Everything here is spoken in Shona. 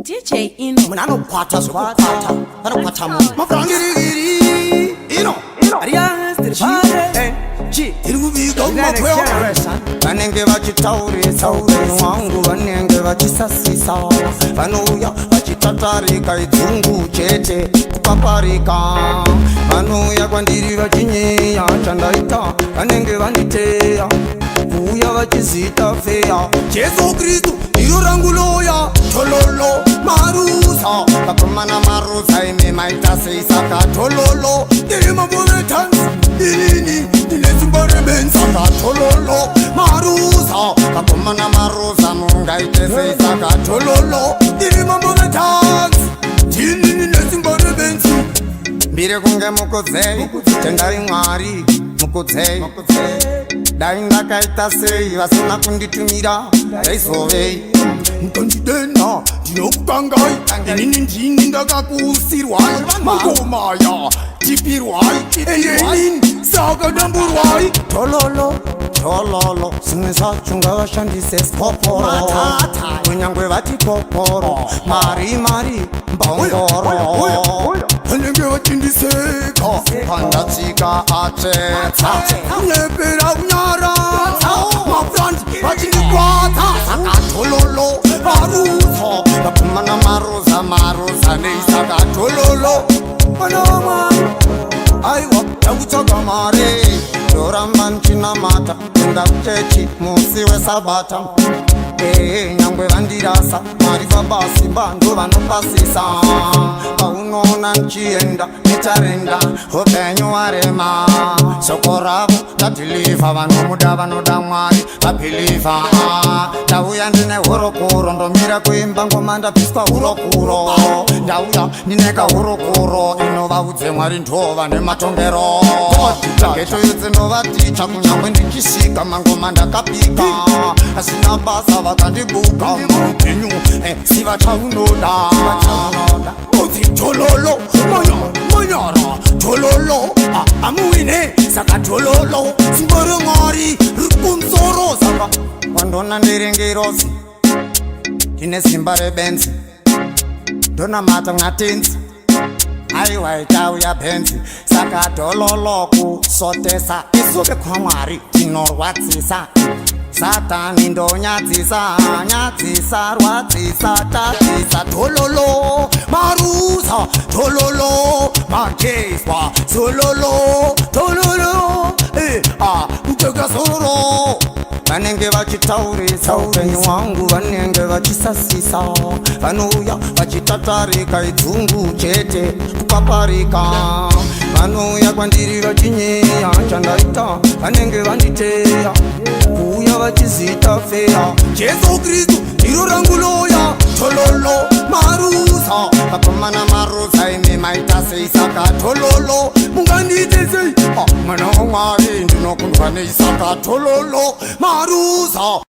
DJ Ino. Munhu anokwata zvekukwata, vanokwata munhu. Mafurangirigiri ino iri kubika kumakweo. Vanenge vachitaurisa upenyu hwangu, vanenge vachisasisa, vanouya vachitatarika, idzungu chete kupaparika. Vanouya kwandiri vachinyeya chandaita, vanenge vanditeya, kuuya vachizita feya. Jesu Kristu iro rangu loya. Tololo maruza, vakomana maruza, imi maita sei? Saka tololo, ndiri mambovetansi inini, ndine simba rebenzi. Saka tololo maruza, vakomana maruza, mungaite sei? Saka tololo, ndiri mambovetansi ndini, ndine simba rebenzi. Mbiri kunge mukudzei, tendai Mwari, mukudzei. Dai ndakaita sei vasina kunditumira, ndaizovei? Mukandidena ndinokukangai, inini ndini ndakakuusirwai mangomaya, tipirwai ende inini, saka damburwai. Tololo tololo, zvimwe zvacho ngavashandise skoporo, kunyangwe vati poporo, mari mari mbongoro. Vanenge vachindiseka pandatsika atsvetsa, kunyepera kunyaradza, mafrandi vachindikwata. Saka tololo maruza, vakomana maruza, maruza nei? Saka tololo, vana vamwari, aiwa, takutsvaga mari, ndoramba ndichinamata, enda kuchechi musi wesabata. Ee, nyangwe vandirasa, Mwari vabasimba ndo vanopasisa. Paunoona ndichienda netarenda, upenyu warema, shoko ravo ndadhilivha. Vanomuda, vanoda Mwari, vabhilivha. Ndauya ndine hurukuro, ndomira kuimba ngoma, ndabviswa hurukuro. Ndauya ndine kahurukuro, inovaudze Mwari ndova nematongero. Ghetto youth ndovaticha, kunyangwe ndichisvika mangoma ndakapika, asina basa vakandibuka muupenyu. Siva chaunoda udzi tololo manyara tololo amuwine. Saka tololo, simba remwari riri kumusoro. Saka wandona ndiri ngirozi, ndine simba rebenzi, ndonamata mwatenzi, aiwa, itauya bhenzi. Saka dhololo kusotesa, isu vekwamwari tinorwadzisa, Satani ndonyadzisa, nyadzisa, rwadzisa, tadzisa. Tololo maruza, tololo majeswa, sololo tololo kuteka sororo. Vanenge vachitaurisa upenyu hwangu, vanenge vachisasisa, vanouya vachitatarika, idzungu chete kupaparika. Vanouya kwandiri vachinyeya chandaita, vanenge vanditeya, kuuya vachizita feya. Jesu Kristu iro rangu loya. Tololo maruza, vakomana maruza, imi maita sei? Saka tololo, mungandiite sei? Mwana wamwari, ndinokundwa nei? Saka tololo maruza.